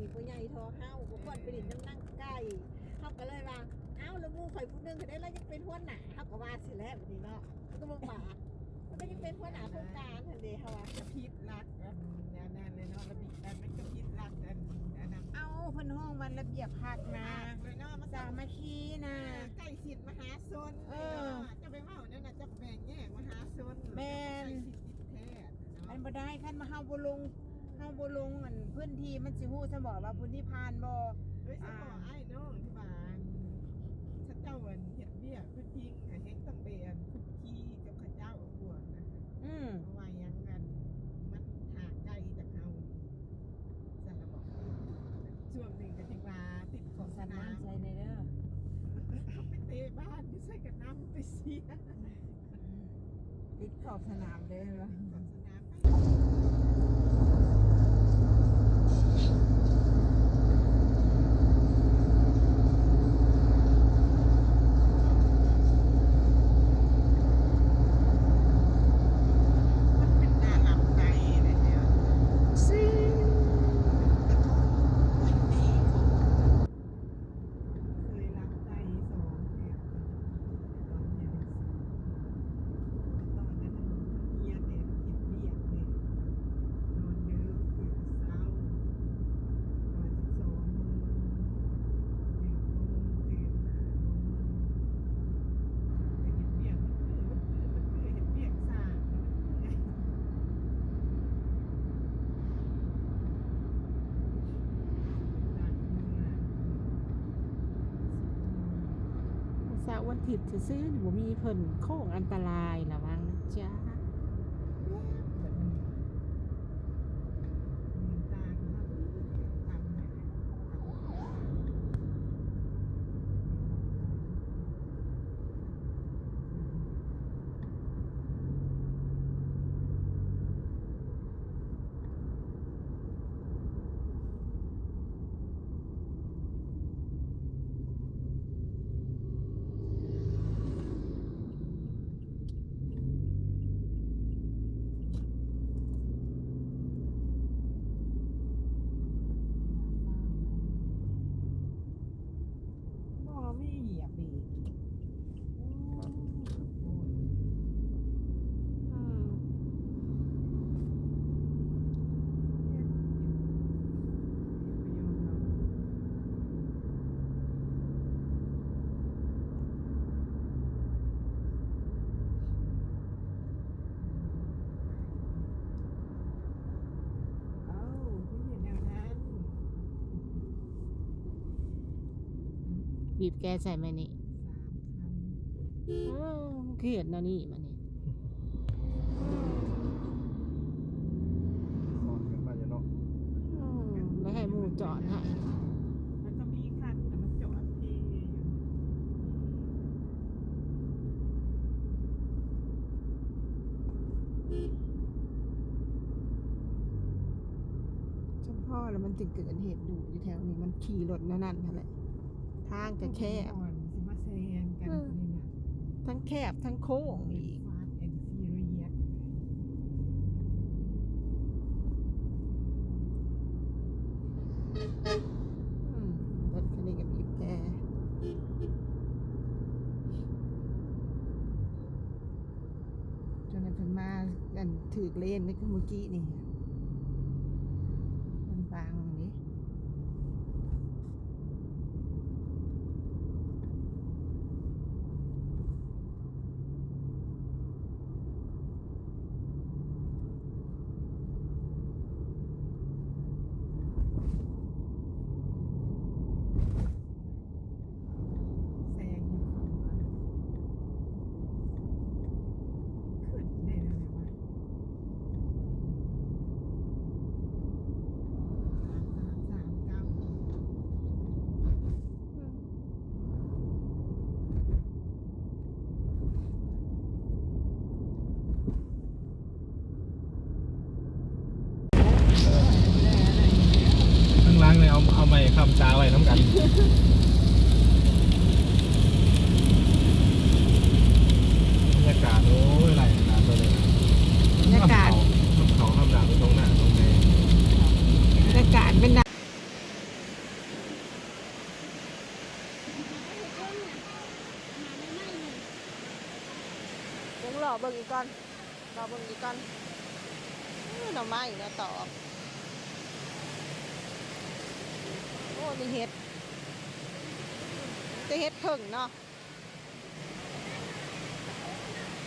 ນີ້ບໍ່ໃຫຍ່ທໍ່ເຮົາ ບໍ່ຄວນໄປຫຼິ້ນນຳນາງໄກ່. ເຮົາກໍເລີຍວ່າ ເອົ້າ ລະໝູ່ຂ້ອຍຜູ້ໜຶ່ງກໍໄດ້ລະ ຍັງເປັນຫົວໜ້າ ເຮົາກໍວ່າຊີ້ແຫຼະບັດນີ້ເນາະ. ມັນກໍບໍ່ປາກ ມັນກໍຍັງເປັນຫົວໜ້າໂຄງການຫັ້ນເດ້ ເຮົາວ່າ. ກະຜິດຫຼັກອັນນັ້ນແຫຼະເນາະ ລະບຽບ ມັນກະຜິດຫຼັກອັນ ອັນນັ້ນ. ເອົ້າ ເພິ່ນຮ້ອງວ່າລະບຽບພັກນະ ພັກເລີຍເນາະ ມາ ສາມັກຄີນະ ເອີ ໃກ້ຊິດມະຫາຊົນ ເອີ ເນາະ. ຈະໄປເວົ້າແນວນັ້ນ ຈະແບ່ງແຍກມະຫາຊົນ ແມ່ນ ໃກ້ຊິດມິດແທນ. ມັນບໍ່ໄດ້ ຄັນວ່າເຮົາບໍ່ລົງ ເຮົາບໍ່ລົງອັນພື້ນທີ່ ມັນຊິຮູ້ຊະບໍວ່າຜູ້ນີ້ຜ່ານບໍ່? ໂດຍສະເພາະ ອ່າ ອ້າຍນ້ອງທີ່ວ່າ ເຂົາເຈົ້າອັນເຮັດວຽກຄືຈິງ ໃຫ້ແຮງຕ້ອງໄປອັນຄຸກຄີກັບເຂົາເຈົ້າພວກນັ້ນ. ອືມ ເພາະວ່າຫຍັງ ອັນມັນຫ່າງໄກຈາກເຮົາ ຊັ້ນລະບອກ. ຊ່ວງໜຶ່ງກໍທີ່ວ່າຕິດຂອບສະໜາມ ໃສ່ແດ່ເດີ ເຂົາໄປເຕະບານຢູ່ໃສກໍນຳໄປເຊຍ. ຕິດຂອບສະໜາມເດີ ຕິດຂອບສະໜາມ. ມັນເປັນໜ້າລຳໄກ່ເດ້ ຊິ ກະທົບ ໂອ້ຍ ດີໂພດ. ເຄີຍລັກໄກ່ສອງເທື່ອ ຕອນຮຽນໜັງສື ຕອນນັ້ນເຮົາເຮັດວຽກແດ່ ເຮັດວຽກແດ່ ນອນດຶກ ຕື່ນເຊົ້າ ປະມານສິບສອງໂມງ ໜຶ່ງໂມງ ຕື່ນມານອນ ໄປເຮັດວຽກ ມັນຄື ມັນຄື ມັນຄືເຮັດວຽກສ້າງ ແລ້ວມັນເມື່ອຍ. ເສົາວັນທິດຊື່ໆ ບໍ່ມີເພິ່ນ ໂຄ້ງອັນຕະລາຍ ລະວັງນະຈ໊ະ. ບໍ່ມີຢຽບອີກ. ໂອ້ ໂອ້ຍ ອືມ ເຮັດຢູ່ ເຮັດບໍ່ຍອມເຮົາ. ເອົ້າ ຄືເຮັດແນວນັ້ນ? ບີບແກໃສ່ແມ່ນີ້ ສາມພັນ. ເອີ ຄືເຮັດແນວນີ້ບາດນີ້? ຊ້ອນກັນມາຢູ່ເນາະ. ອືມ ແລ້ວໃຫ້ໝູ່ຈອດໃຫ້ ແລ້ວກໍມີຄັນນະ ມັນຈອດເພຢູ່. ສົມພໍແລ້ວມັນຈຶ່ງເກີດເຫດດຸຢູ່ແຖວນີ້ ມັນຂີ່ລົດແນວນັ້ນຫັ້ນແຫຼະ ທາງກໍແຄບ ຜູ້ບາງບ່ອນຊິມາແຊງກັນ ເອີ ນີ້ນະ ທັງແຄບທັງໂຄ້ງອີກ. Fast and Furious ອືມ ລົດຄັນນີ້ກໍບີບແກ. ຈົນເພິ່ນມາ ອັນ ຖືກເລນ ຄືມື້ກີ້ນີ້ ເພິ່ນບາງນີ້. ແຊງຢູ່ຂົວ ຂຶ້ນໄດ້ແນວໃດວະ? ສາມ ສາມ ສາມ ເກົ້າ. ຂ້າງຫຼັງນີ້ເອົາ ເອົາໄມ້ຄ້ຳຕາໄວ້ນຳກັນ. ບັນຍາກາດ ໂອ້ຍ ຫຼາຍຂະໜາດໂຕນີ້. ບັນຍາກາດ ນ້ຳເຂົ້າ ນ້ຳເຂົ້າ ນ້ຳດາກ ທົ່ງນາ ທົ່ງໄຮ່. ບັນຍາກາດເປັນ ເອີ ລໍເບິ່ງອີກກ່ອນ ລໍເບິ່ງອີກກ່ອນ. ເອີ ໜໍ່ໄມ້ເນາະ ຕອກ. ໂອ້ ນີ້ເຫັດ ແຕ່ເຫັດເຜິ້ງເນາະ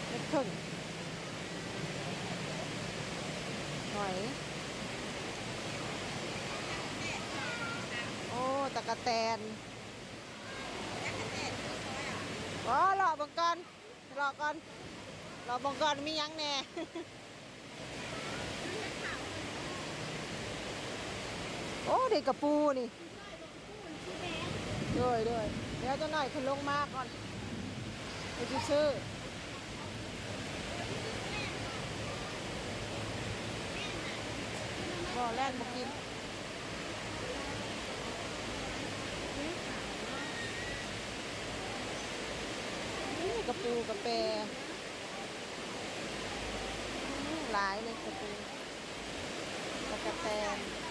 ເຫັດເຜິ້ງ ຫອຍ. ໂອ້ ຕະກະແຕນ. ອໍ ເລາະເບິ່ງກ່ອນ ເລາະກ່ອນ ເລາະເບິ່ງກ່ອນມີຫຍັງແດ່. ໂອ້ ໄດ້ກະປູນີ້. ໂດຍ ໂດຍ ດຽວຈັກໜ້ອຍເພິ່ນລົງມາກ່ອນ ເພິ່ນຊິຊື້. ບໍ່ ແລ່ນບໍ່ກິນ. ນີ້ກະປູກະແປ ຫຼາຍເລີຍກະປູ ຕະກະແຕນ.